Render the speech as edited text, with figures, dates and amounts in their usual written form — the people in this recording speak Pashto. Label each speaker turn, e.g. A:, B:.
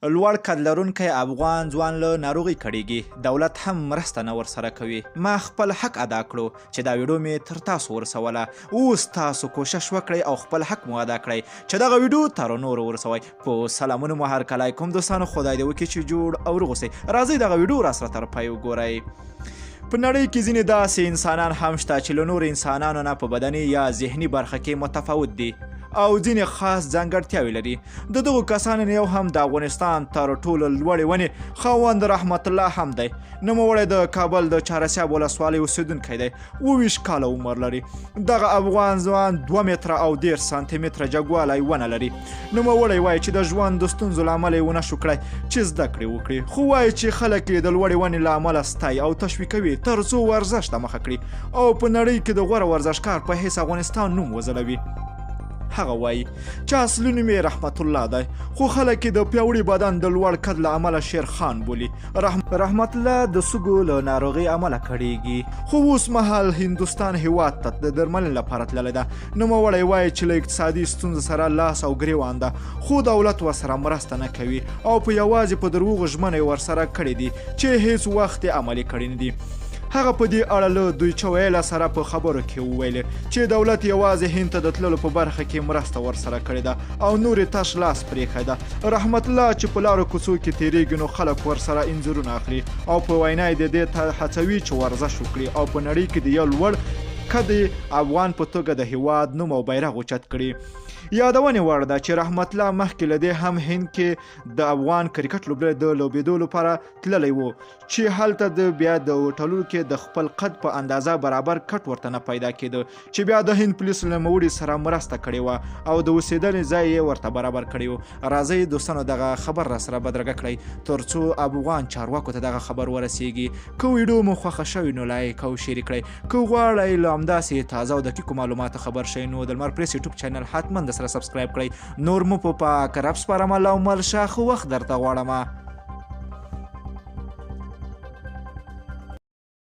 A: لوړ قد لرونکی افغان ځوان له ناروغۍ کړیږي، دولت هم مرسته نه ورسره کوي. ما خپل حق ادا کړو چې دا ویډیو مې تر تاسو ورسوله. اوس تاسو کوشش وکړئ او خپل حق مو ادا کړئ چې دغه ویډیو تر نورو ورسوئ. په سلامونو مو هرکلی کوم دوستانو، خدای دې وکړي چې جوړ او روغ اوسئ. راځئ دغه ویډیو راسره تر پای وګورئ. په نړۍ کې ځینې داسې انسانان هم شته چې له نورو انسانانو نه په بدني یا ذهني برخه کې متفاوت دي او ځینې خاص ځانګړتیاوې لري. د دغو کسانو نه یو هم د افغانستان تر ټولو لوړې ونې خاوند رحمت الله هم دی. نوموړی د کابل د چهارسیاب ولسوالۍ اوسېدونکی دی، 27 کاله عمر لري. دغه افغان ځوان 2 متره او 30 سانتي متره جګوالی ونه لري. نوموړی وایي چې د ژوند د ستونزو له امله یې ونه شو کړای چې زده کړې وکړي، خو وایي چې خلک یې د لوړې ونې له امله ستایي او تشویقوي تر څو ورزش ته مخه کړي او په نړۍ کې د غوره ورزشکار په حیث افغانستان نوم وځلوي. هغه وایي چې اصلي نوم یې رحمت الله دی، خو خلک یې د پیاوړي بدن د لوړ قد له امله شیر خان بولي. رحمت الله د سږو له ناروغۍ امله کړیږي، خو اوس مهال هندوستان هیواد ته د درملنې لپاره تللی ده. نوموړی وایي چې له اقتصادي ستونزو سره لاس او ګریوان ده، خو دولت ورسره مرسته نه کوي او په یوازې په دروغو ژمنه یې ورسره کړې دي چې هیڅ وخت یې عملي کړې نه دي. هغه په دې اړه له دویچه ویله سره په خبرو کې وویل چې دولت یوازې هند ته د تللو په برخه کې مرسته ورسره کړې ده او نور یې تش لاس پرېښی ده. رحمت الله چې په لارو کوڅو کې تېرېږي نو خلک ورسره انځورونه اخلي او په وینا یې د دې ته هڅوي چې ورزش وکړي او په نړۍ کې د یو لوړ قد افغان په توګه د هیواد نوم او بیرغ اوچت کړي. یادونې وړ ده چې رحمت الله مخکې له دې هم هند کې د افغان کرکټ لوبډلې د لوبېدو لپاره تللی و چې هلته د بیا د هوټلونو کې د خپل قد په اندازه برابر کټ ورته نه پیدا کېده، چې بیا د هند پولیس له نوموړي سره مرسته کړې وه او د اوسېدنې ځای یې ورته برابر کړی و. راځئ دوستانو دغه خبر راسره بدرګه کړئ ترڅو افغان چارواکو ته دغه خبر ورسیږي. که ویډیو مو خوښه شوې نو لایک او شیر کړئ. که غواړئ له همداسې تازه او دقیقو معلوماتو خبر شئ نو د لمر پریس یوټیوب چینل حتما د سره سبسکرایب کړئ. نور مو په پاک رب سپارم، الله مل شه، ښه وخت درته غواړم.